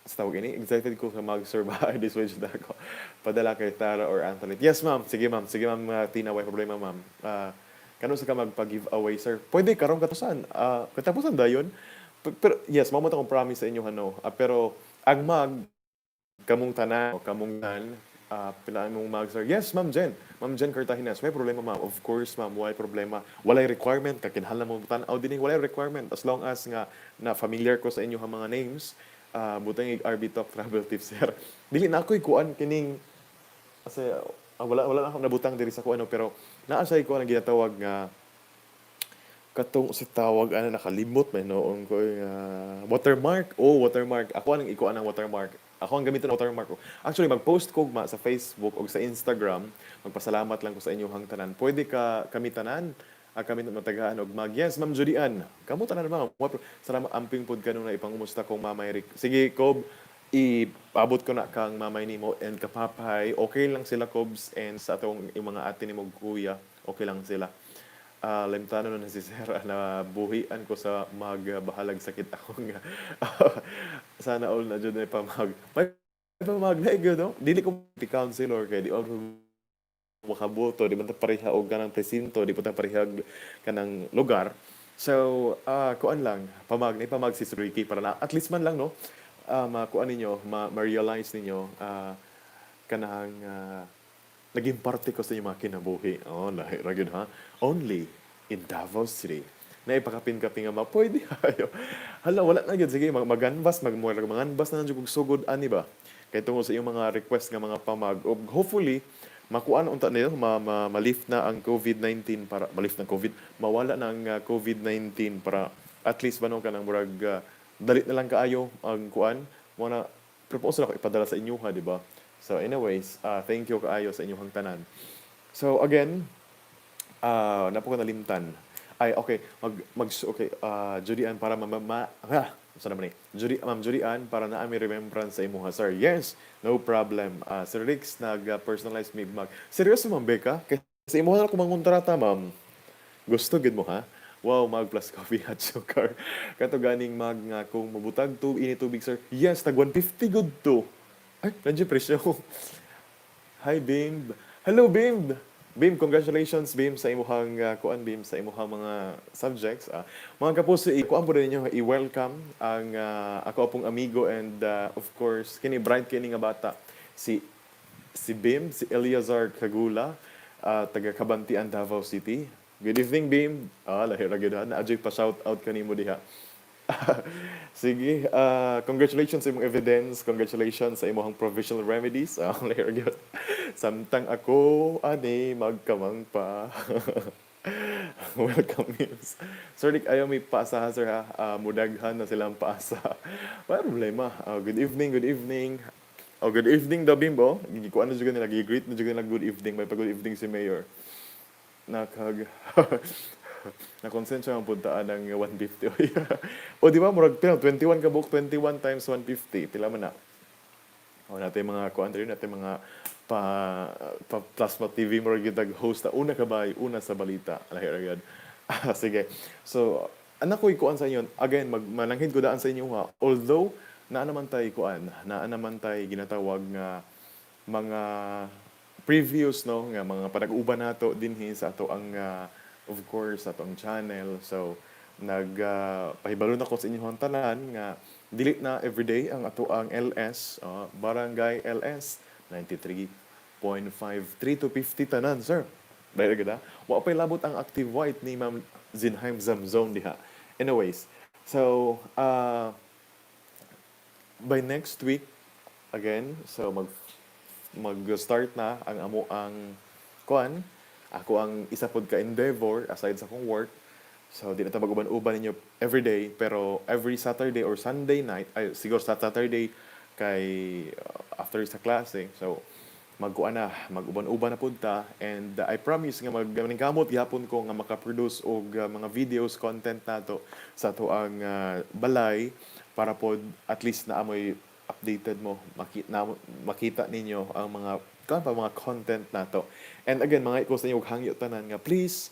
S1: sa tawag ini, excited ko sa mag-serve this way jud ako. Padala kay Tara or Anthony. Yes, ma'am. Sige, ma'am. Sige, ma'am, Tina, way problema, ma'am. Kano sa ka magpa-giveaway, sir? Pwede karong katapusan. Katapusan dayon. Pero yes, mao mo akong promise sa inyo ano. Pero ang mag kamong tanan, kamong tan, pila mong mag, sir. Yes, Ma'am Jen. Ma'am Jen Cartaginas, may problema, ma'am. Of course, ma'am, walay problema. Walay requirement kakinahanglan mo tan-aw dinhi, walay requirement as long as nga na familiar ko sa inyo ang mga names. Butang RB Talk Travel Tips, sir. Dili na ako'y kuan kining kasi wala na akong nabutang diri sa kuan, pero naa siya kuan ang ginatawag nga katong si tawag ana, nakalimot may noon ko nga watermark. Oh, watermark. Ako ang ikuan ang watermark. Ako ang gamiton ng watermark ko. Actually, mag-post ko ma sa Facebook o sa Instagram, magpasalamat lang ko sa inyong tanan. Pwede ka kami tanan, kami matagaan og mag. Yes, Ma'am Judy Ann. Kamo tanan, ma'am. Salamat, amping pod kanunay ipangumusta kong Mamay Rick. Sige, Kob, iabot ko na kang mamay nimo and kapapay. Okay lang sila, Kobs, and sa atong yung mga ate nimo, kuya, okay lang sila. Lemtano na si Sir na buhian ko sa magbahalag sakit ako nga. Sana all na jud may pamag. May pamag na gyud, no? Dili ko ti councilor kay di ako makaboto, di man ta pareha og kanang presinto, di pa ta pareha og kanang lugar. So, kuan lang, pamag, na pamag si Sir Ricky para na at least man lang, no, makuan ninyo, ma-realize ninyo kanang naging parte ko sa inyong mga kinabuhi. Oh, lahi ra gyud ha. Only in Davao City. Na ipakapin-kapin nga ma pwede ayo. Hala, wala na gyud, sige, maganbas, manganbas na lang jud kog sugod ani ba. Kay tungod sa iyong mga request nga mga pamag ug hopefully makuan unta niyo ma-lift na ang COVID-19 para ma-lift ng COVID, mawala na ang COVID-19 para at least ba no kanang murag dali na lang kaayo ang kuan mo na proposal ako ipadala sa inyo ha, di ba? So anyways, thank you kaayo sa inyong tanan. So again, napo ko nalimtan. Ay, okay, mag mag okay, Judy Ann para sa naman eh. Judy, Ma'am Judy Ann, para na ami remembrance sa imuha, sir. Yes, no problem. Sir Rix, nag-personalize me mag. Seryoso, Ma'am Becca? Kasi sa imuha na ako mangontrata, ma'am. Gusto gid mo ha? Wow, mag plus coffee hot sugar. Kato ganing mag nga kung mabutag to ini tubig, sir. Yes, tag 150 good to. Ay, nandiyan presyo. Hi, Bim. Hello, Bim. Bim, congratulations, Bim, sa imuhang kuan, Bim, sa imuhang mga subjects. Mga kapuso, kuan po ninyo i-welcome ang ako pong amigo and of course kini bright kini nga bata si Bim, si Eleazar Kagula, taga Cabantian, Davao City. Good evening, Bim. Lahi ra gyud ha. Naa pa shout out kanimo diha. Sige, congratulations sa imong evidence, congratulations sa imong provisional remedies. Lahi ra gyud. Samtang ako ani magkamang pa. Welcome, Mims. Sir Nick, ayaw may paasa ha, sir ha. Mudaghan na silang paasa. Wala problema. Good evening, good evening. Oh, good evening daw, Bimbo. Gikuan na jud nila, gi-greet na jud nila good evening. May pa good evening si Mayor. Nakag na konsensya ang puntaan ng 150. O di ba murag pila 21 ka buok, 21 times 150 pila man na? O natin mga kuan rin natin mga pa Plasma TV mo gyud host na una ka bay una sa balita. Lahi ra gyud. Sige. So, anak ko ikuan sa inyo again, mag mananghid ko daan sa inyo ha. Although naa naman tay kuan, naa naman tay ginatawag nga mga previous no nga mga panag-uban nato dinhi sa ato ang of course sa atong channel. So nag pahibalo na ko sa inyong tanan nga dili na everyday ang ato ang LS, Barangay LS 93.5 3 to 50 tanan, sir. Dahil gud ha. Wa pay labot ang active white ni Ma'am Zinheim Zamzone diha. Anyways, so by next week again, so mag-start na ang amo ang kuan, ako ang isa pod ka endeavor aside sa akong work. So di na ta mag-uban-uban ninyo everyday, pero every Saturday or Sunday night, ay siguro sa Saturday kay after sa klase. So magkuan na, mag-uban-uban na pud ta and I promise nga mag maningkamot gihapon ko nga maka-produce og mga videos content nato sa ato ang balay para pod at least na amoy updated mo makita, na, makita ninyo ang mga kuan pa mga content nato. And again, mga iko sa inyo og hangyo tanan nga please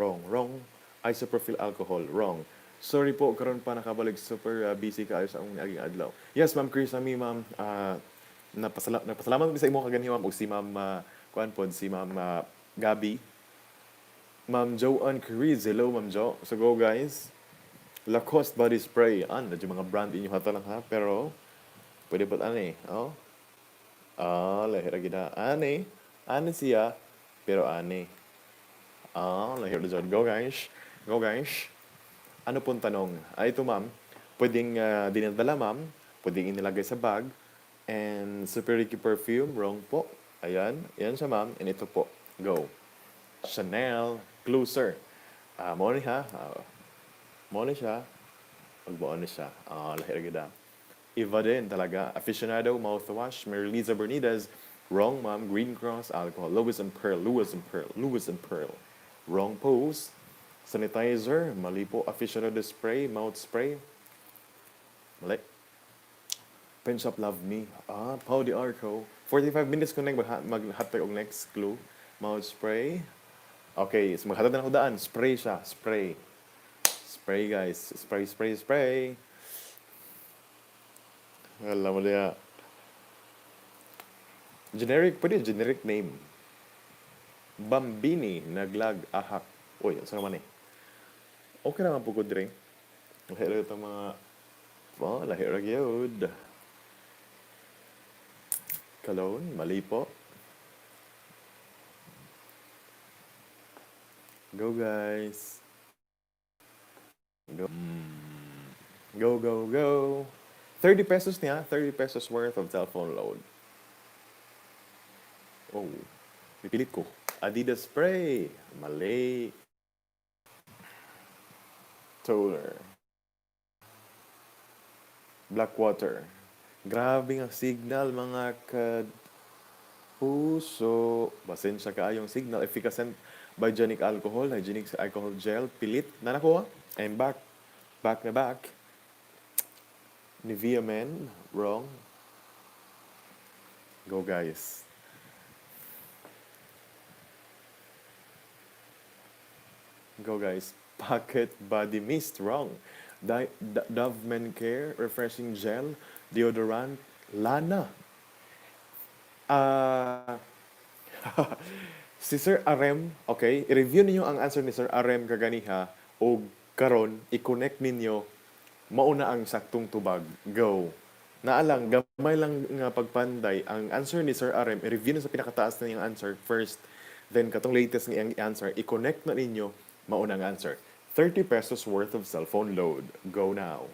S1: Wrong, wrong. Isopropyl alcohol, wrong. Sorry po, karon pa nakabalik, super busy kaayo sa akong niaging adlaw. Yes, Ma'am Chris, ami ma'am, napasalamat mi sa imo kaganhi, ma'am, ug si Ma'am kuan pod, si Ma'am Gabi. Ma'am Joanne Cruz, hello, Ma'am Jo. So go, guys. Lacoste body spray. An, medyo mga brand inyo hata lang ha, pero pwede ba ani? Oh? Ah, lahi ra gid ha. Ani, ani siya, pero ani. Ah, lahi ra jud. Go, guys. Go, guys. Ano pong tanong? Ah, ito, ma'am, pwedeng dinadala, ma'am, pwedeng inilagay sa bag, and Super Ricky perfume, wrong po. Ayan, yan siya, ma'am, and ito po. Go. Chanel Closer. Ah, mo ni ha. Ah, mo ni siya. Pag mo ni siya. Ah, lahi ra gid ah. Iba din talaga. Aficionado, mouthwash, Mary Liza Bernidas. Wrong, ma'am. Green Cross, alcohol. Lewis and Pearl, Lewis and Pearl, Lewis and Pearl. Wrong pose. Sanitizer, mali po. Aficionado spray, mouth spray. Mali. Pen Shop Love Me. Ah, Pau de Arco. 45 minutes ko nang maghatag og next clue. Mouth spray. Okay, so maghatag na ako daan. Spray siya. Spray. Spray, guys. Spray, spray, spray. Alam mo niya. Generic, pwede generic name. Bambini, naglag, ahak. Uy, ano naman eh. Okay naman po ko dire. Lahi ra itong mga. Oh, lahi ra gyud. Cologne, mali po. Go, guys. Go. Go, go, go. 30 pesos niya, 30 pesos worth of cellphone load. Oh, pipilit ko. Adidas spray. Mali. Toner. Blackwater. Grabe nga signal, mga ka-puso. Pasensya kaayong signal. Efficacent biogenic alcohol, hygienic alcohol gel, pilit. Na nakuha. I'm back. Back na back. Nivea Men, wrong. Go, guys. Go, guys. Pocket body mist, wrong. Dove Men Care, refreshing gel, deodorant, Lana. Ah, si Sir Arem, okay, i-review ninyo ang answer ni Sir Arem kaganiha o karon i-connect ninyo, mauna ang saktong tubag. Go. Naa lang, gamay lang nga pagpanday. Ang answer ni Sir Arem, i-review na sa pinakataas na niyang answer first, then katong latest nga iyang answer, i-connect na ninyo, mauna ang answer. 30 pesos worth of cellphone load. Go now.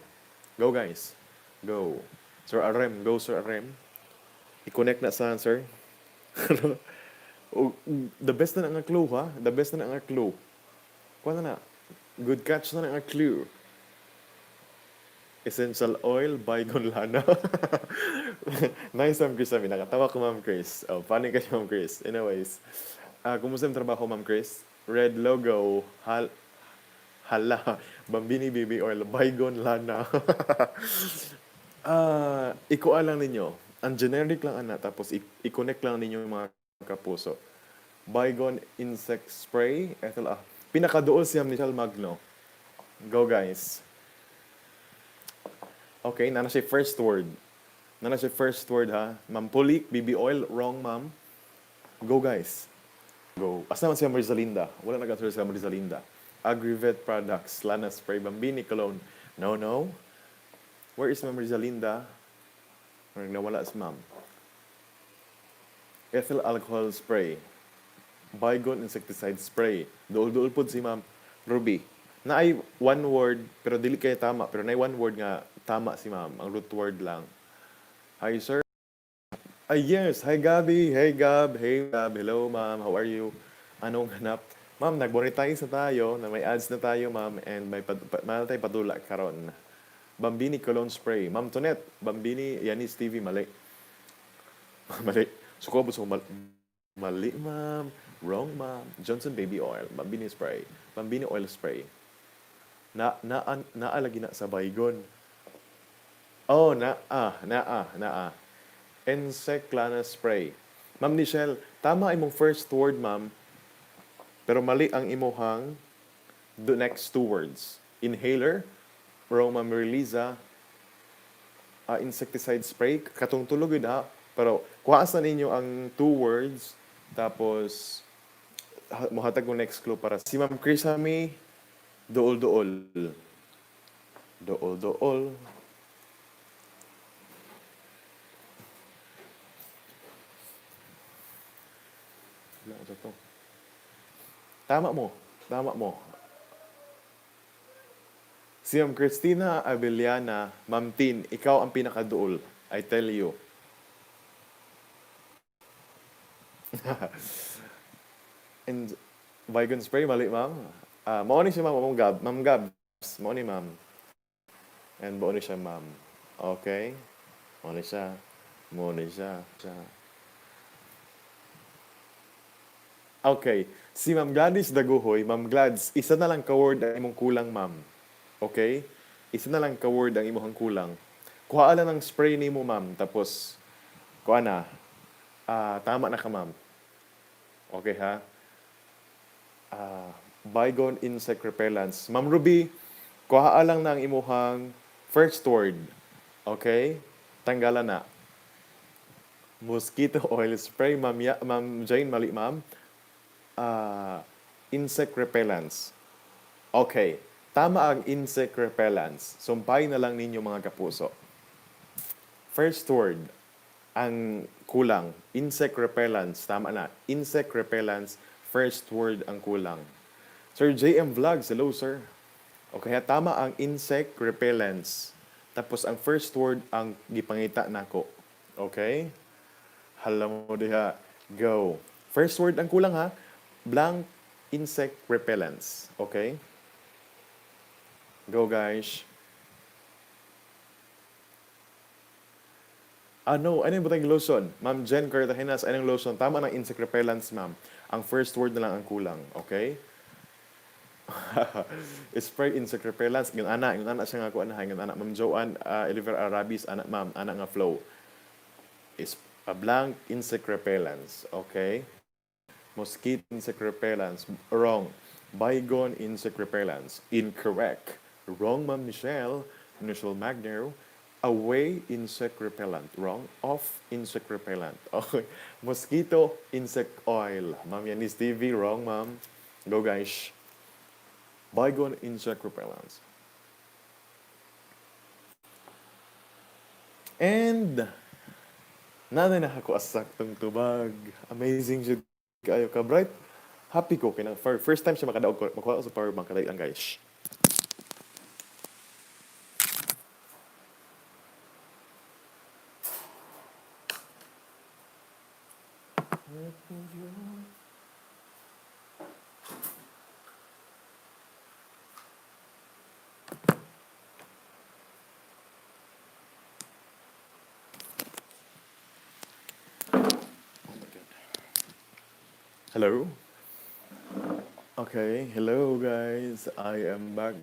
S1: Go, guys. Go. Sir Arem, go, Sir Arem. I-connect na sa answer. O, the best na nga clue ha. The best na nga clue. Kuha na na. Good catch na nga clue. Essential oil, Baygon Lana. Nice, Ma'am Chris. Sabi, nakatawa ko, Ma'am Chris. Oh, funny ka, Ma'am Chris. Anyways, kumusta yung trabaho, Ma'am Chris? Red logo, hala, Bambini baby oil, Baygon Lana. Ah, ikuha lang ninyo. Ang generic lang ana, tapos i-connect lang ninyo yung mga kapuso. Baygon insect spray, ethyl ah. Pinakaduol siya Michelle Magno. Go, guys. Okay, nana siya first word. Nana siya first word ha. Ma'am Pulik, baby oil, wrong, ma'am. Go, guys. Go. Asa naman siya Marizalinda? Wala nag-answer siya Marizalinda. Agrivet products, Lana spray, Bambini cologne. No. Where is Ma'am Rizalinda? Nawala si ma'am. Ethyl alcohol spray. Baygon insecticide spray. Duol-duol pod si Ma'am Ruby. Naay one word pero dili kay tama, pero naay one word nga tama si ma'am. Ang root word lang. Hi, sir. Ay, yes. Hi, Gabi. Hey, Gab. Hey, Gab. Hello, ma'am. How are you? Anong hanap? Ma'am, nag-monetize na tayo, na may ads na tayo, ma'am, and may tayo padula karon. Bambini cologne spray. Ma'am Tonet, Bambini, Yanis TV, mali. Mali. Suko so mali, ma'am. Wrong, ma'am. Johnson baby oil. Bambini spray. Bambini oil spray. Na na naalagi na sa Baygon. Oh, na ah, na ah, na ah. Insect Lana spray. Ma'am Nichelle, tama imong first word, ma'am. Pero mali ang imuhang The next two words. Inhaler, wrong, Ma'am Reliza, insecticide spray, katong tulo gyud ha. Pero kuha sa ninyo ang two words, tapos mohatag ko next clue para si Ma'am Krisami, dool-dool. Dool-dool. Wala ko to. Tama mo. Tama mo. Si Ma'am Christina Abeliana, Ma'am Tin, ikaw ang pinakaduol. I tell you. And Baygon spray, mali, ma'am. Ah, mao ni siya, ma'am, Ma'am Gab. Ma'am Gabs, mao ni, ma'am. And mao ni siya, ma'am. Okay? Mao ni siya. Mao ni siya. Siya. Okay. Si Ma'am Gladys Daguhoy, Ma'am Glads, isa na lang ka-word ang imong kulang, ma'am. Okay? Isa na lang ka-word ang imong kulang. Kuha lang ng spray nimo, ma'am. Tapos, kuha na. Ah, tama na ka, ma'am. Okay, ha? Ah, Baygon insect repellents. Ma'am Ruby, kuha lang na ang imuhang first word. Okay? Tanggalan na. Mosquito oil spray, Ma'am, Ma'am Jane, mali, ma'am. Ah, insect repellents. Okay. Tama ang insect repellents. Sumpay na lang ninyo, mga kapuso. First word, ang kulang. Insect repellents. Tama na. Insect repellents, first word ang kulang. Sir JM Vlogs, hello, sir. Okay, ha, tama ang insect repellents. Tapos ang first word ang gipangita nako. Okay? Hala mo diha. Go. First word ang kulang ha. Blank insect repellents. Okay? Go, guys. Ano? Ano yung butang lotion? Ma'am Jen Cartagenas, anong lotion? Tama ng insect repellents, ma'am. Ang first word na lang ang kulang. Okay? Spray insect repellents. Yung ana siya nga ko ana, yung ana Ma'am Joanne Oliver Arabis, ana ma'am, ana nga flow. Is a blank insect repellents. Okay? Mosquito insect repellents. Wrong. Baygon insect repellents. Incorrect. Wrong, Ma'am Michelle. Michelle Magno. Away insect repellent. Wrong. Off insect repellent. Okay. Mosquito insect oil. Ma'am Yanis TV. Wrong, ma'am. Go, guys. Baygon insect repellents. And nanay nakakuha sa saktong tubag. Amazing jud kaayo ka bright. Happy ko kay for first time siya makadaog ko makuha ko sa power bank. Kadali lang, guys. Oh my God. Hello. Okay, hello guys. I am back,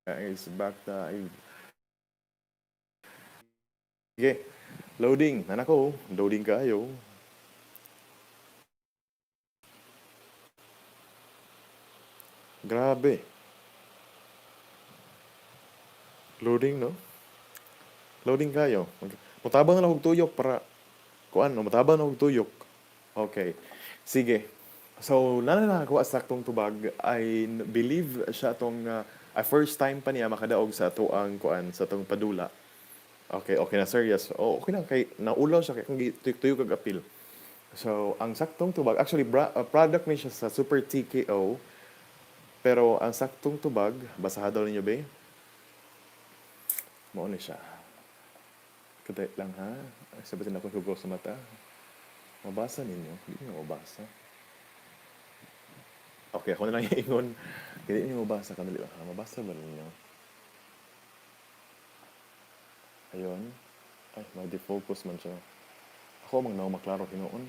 S1: guys. Back na. Okay. Loading. Nana ko. Loading kayo. Grabe. Loading, no? Loading kayo. Mutabang na lang og tuyok para kuan, no? Mutabang na og tuyok. Okay. Sige. So, nana nakakuha sa saktong tubag. I believe siya tong first time pa niya makadaog sa ato ang kuan sa atong padula. Okay na, sir. Yes. Oh, okay na kay naulaw siya kay kung tuyok kag apil. So, ang saktong tubag, actually product ni siya sa Super TKO. Pero ang saktong tubag, basaha daw ninyo be. Mao ni siya. Kadali lang ha. Ay, sabatin ako hugaw sa mata. Mabasa ninyo? Hindi niyo mabasa. Okay, ako na lang iingon. Hindi niyo mabasa. Kadali lang ha. Mabasa ba ninyo? Ayun. Ay, mag-defocus man siya. Ako mang naong maklaro hinuon.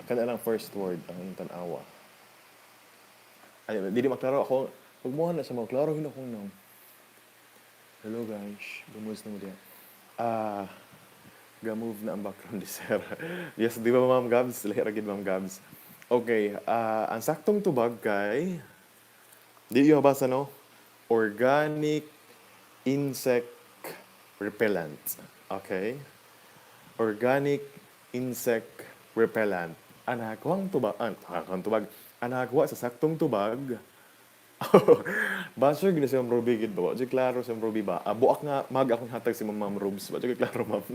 S1: Kana lang first word ang inyong tan-awa. Ay, dili maklaro ako. Pag mo na sa maklaro hinuon akong naong. Hello guys, gumusta mo diya? Ah, ga-move na ang background ni sir. Yes, di ba, Ma'am Gabs? Lahi ra gid, Ma'am Gabs. Okay, ang saktong tubag kay di niyo mabasa, no? Organic insect repellent. Okay? Organic insect repellent. Ang nakakuha tubag, ang nakakuha tubag, ang nakakuha sa saktong tubag. Basher gid si Ma'am Ruby gid ba? Wa jud klaro si Ma'am Ruby ba? Buak nga mag akong hatag si Ma'am Rubes. Wa jud klaro, ma'am.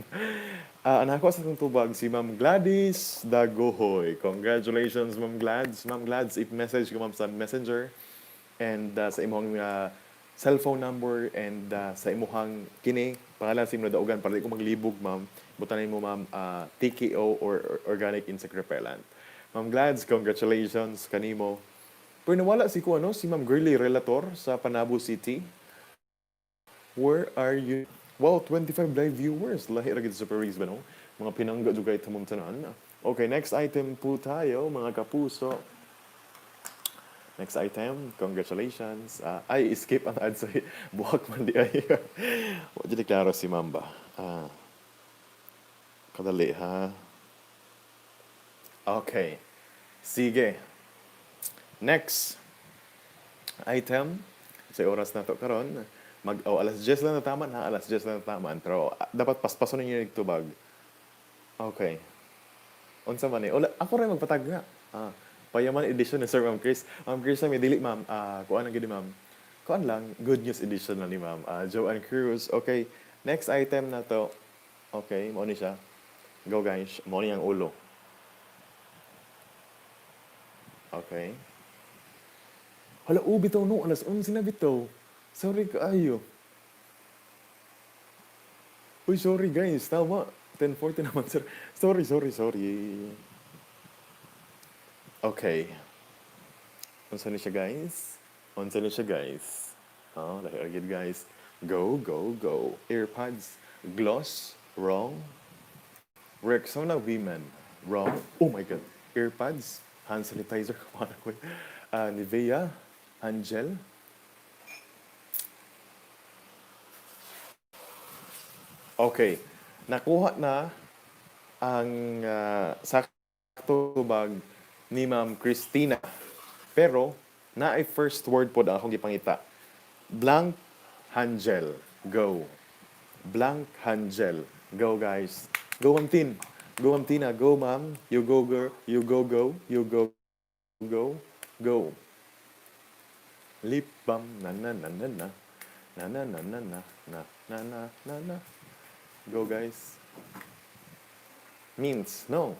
S1: Ang nakakuha sa saktong tubag si Ma'am Gladys Dagohoy. Congratulations, Ma'am Glads. Ma'am Glads, i-message ko, ma'am, sa Messenger and sa imong cellphone number and sa imuhang kini pangalan sa imong daugan para di ko maglibog, ma'am. Butanan mo, ma'am, TKO or organic insect repellent. Ma'am Glads, congratulations kanimo. Pero nawala si ko ano, si Ma'am Girly Relator sa Panabo City. Where are you? Wow, 25 live viewers. Lahi ra gid sa Paris ba, no? Mga pinangga jud kay tamong tanan. Okay, next item po tayo, mga kapuso. Next item, congratulations. Ay, skip ang ads. Buhak man di ay. Wa jud klaro si Ma'am ba? Kadali ha. Okay. Sige. Next item sa oras na to karon mag, oh, alas 10 lang na taman ha, alas 10 lang na taman, pero dapat paspason ninyo yung tubag. Okay, unsa man ni? Wala ako rin magpatag nga. Payaman edition ni Sir Ma'am Chris. Ma'am Chris, may dili, ma'am. Kuan ang gid, ma'am. Kuan lang, good news edition lang ni Ma'am Joanne Cruz. Okay, next item na to. Okay, mao ni siya. Go, guys. Mao ni ang ulo. Okay. Hala, oh, bitaw no, alas 11 na bitaw. Sorry kaayo. Uy, sorry guys, tama. 10:40 naman, sir. Sorry, sorry, sorry. Okay. Unsa ni siya, guys? Unsa ni siya, guys? Oh, lahi ra gid, guys. Go, go, go. AirPods. Gloss. Wrong. Rexona Women. Wrong. Oh my God. AirPods. Hand sanitizer. Kumana ko. Nivea. Hand gel. Okay. Nakuha na ang sakto bag ni Ma'am Christina. Pero, naay first word pod ang akong gipangita. Blank hand gel. Go. Blank hand gel. Go, guys. Go, Ma'am Tin. Go, Ma'am Tina. Go, ma'am. You go, girl. You go, go. You go, go. Go. Lip balm. Na na na na na. Na na na na na na na na na na. Go, guys. Means, no.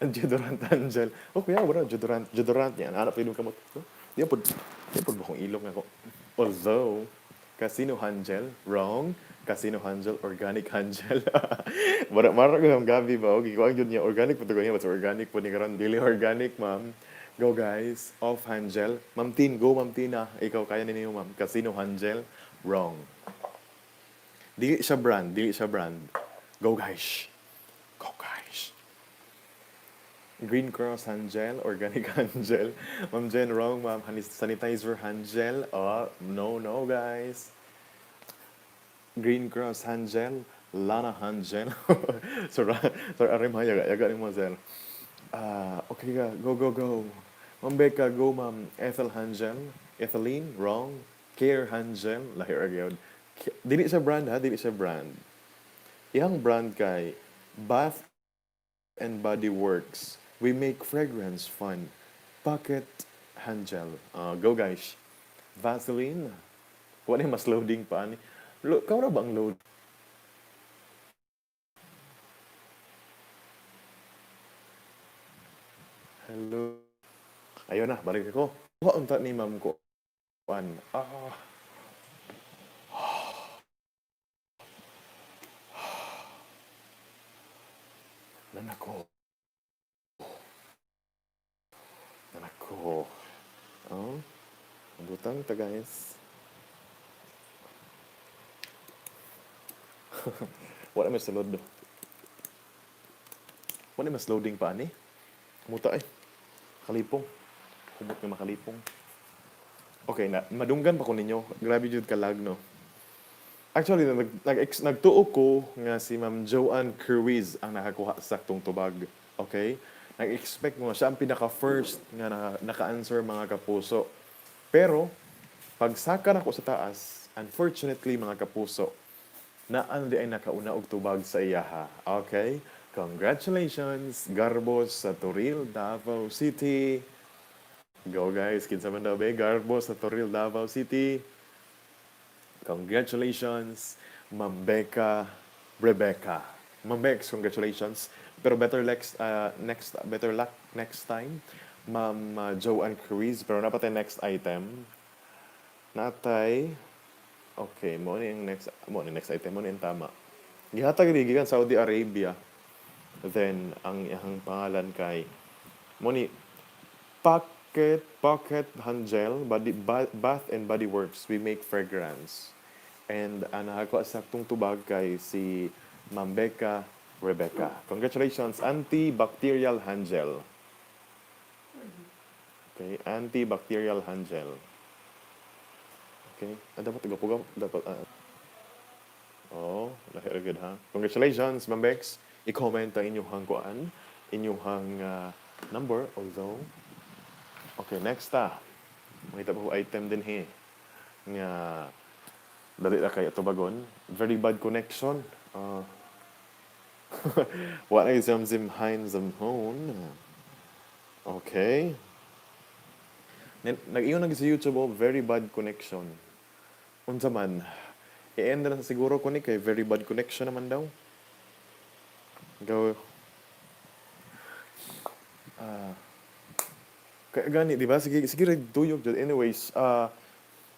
S1: Deodorant hand gel. Oh, kuya, wala. Deodorant. Deodorant niya. Hanap yung kamot. Di po, di po ba kung ilong ako? Although, Casino hand gel, wrong. Casino hand gel, organic hand gel. Mara, mara ko ang gabi ba? Okay, kuang yun niya. Organic po ito niya. Basta organic po ni karon. Dili organic, ma'am. Go, guys. Off hand gel. Ma'am Tin, go, Ma'am Tina. Ikaw, kaya ninyo, ma'am. Casino hand gel, wrong. Dili siya brand. Dili siya brand. Go, guys. Go, guys. Green Cross hand gel, organic hand gel. Ma'am Jen, wrong, ma'am. Hand sanitizer hand gel. Oh, no, no, guys. Green Cross hand gel, Lana hand gel. Sir, Sir Arim, ha, yaga, yaga ni mo, sir. Okay ka, go, go, go. Ma'am Becca, go, ma'am. Ethel hand gel. Ethylene, wrong. Care hand gel. Lahi ra gyud. Dili sa brand ha, dili sa brand. Iyang brand kay Bath and Body Works. We make fragrance fun. Pocket hand gel. Go, guys. Vaseline. Wala mas loading pa ani. Kaw ra ba ang load? Hello. Ayun na, balik ako. Kuha unta ni ma'am ko. An. Nanako. Nanako. Oh. Butang ta, guys. Wala may sulod. Wala mas loading pa ani. Muta ay. Kalipong. Humot nga makalipong. Okay na, madunggan pa ko ninyo. Grabe jud kalag, no. Actually, nagtuo ko nga si Ma'am Joanne Cruz ang nakakuha sa saktong tubag. Okay? Nag-expect mo siya ang pinaka-first nga naka-answer, mga kapuso. Pero, pagsaka nako sa taas, unfortunately, mga kapuso, naa diay nakauna og tubag sa iyaha. Okay? Congratulations, Garbos sa Toril, Davao City. Go guys, kinsa man daw be? Garbos sa Toril, Davao City. Congratulations, Ma'am Becca Rebecca. Ma'am Bex, congratulations. Pero better luck next time. Ma'am Joanne Cruz, pero naa pa tay next item. Natay. Okay, mo ni next item, mo ni ang tama. Gihatag ni gikan Saudi Arabia. Then ang iyang pangalan kay mo ni Pocket Pocket Hand Gel Body Bath and Body Works. We make fragrance. And ang nakakuha sa aktong tubag kay si Ma'am Becca Rebecca. Congratulations, antibacterial hand gel. Okay, antibacterial hand gel. Okay, dapat tagapugaw, dapat oh, lahi ra gud ha. Congratulations, Ma'am Bex. I-comment ang inyong kuan, inyong number, although. Okay, next ta. Makita po item din he. Nga dali ra kay tubagon. Very bad connection. Wa na zam zim hein zam hon. Okay. Nag-ingon na sa YouTube, oh, very bad connection. Unsa man? I-end na siguro ko ni kay very bad connection naman daw. Go. Kaya gani, di ba? Sige, sige, tuyok jud. Anyways,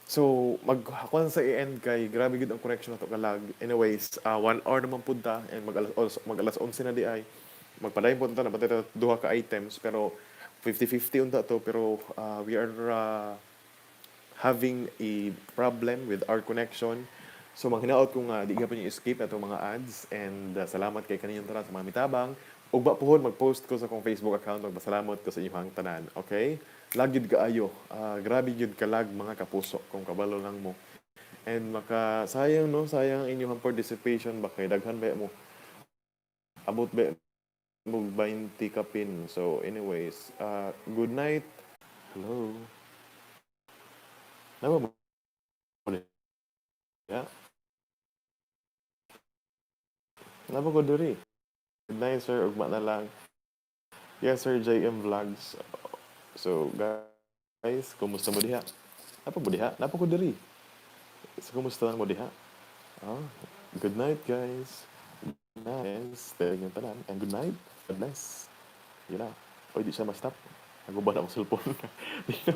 S1: so mag kuan sa i-end kay grabe gud ang connection nato kalag. Anyways, 1 hour naman pud ta and mag alas 11 na di ay. Magpadayon pud ta na ta duha ka items, pero 50-50 unta to, pero we are having a problem with our connection. So manghinaot ko nga di gyapon niyo skip atong mga ads and salamat kay kaninyong tanan sa mga mitabang. Ugma puhon mag-post ko sa akong Facebook account, magpasalamat ko sa inyong tanan. Okay? Lag gyud kaayo. Grabe gyud kalag, mga kapuso, kung kabalo lang mo. And maka sayang no, sayang ang inyong participation ba kay daghan ba mo. Abot ba mo 20 kapin. So anyways, good night. Hello. Naa ba mo? Yeah. Naa ba ko diri? Good night, sir. Ugma na lang. Yes, sir. JM Vlogs. So, guys, kumusta mo diha? Naa pa mo diha? Naa pa ko diri. So, kumusta lang mo diha? Oh, good night, guys. Nice. Thank you tanan. And good night. God bless. Yun na. Oy, di siya ma-stop. Naguba na akong cellphone. Di na,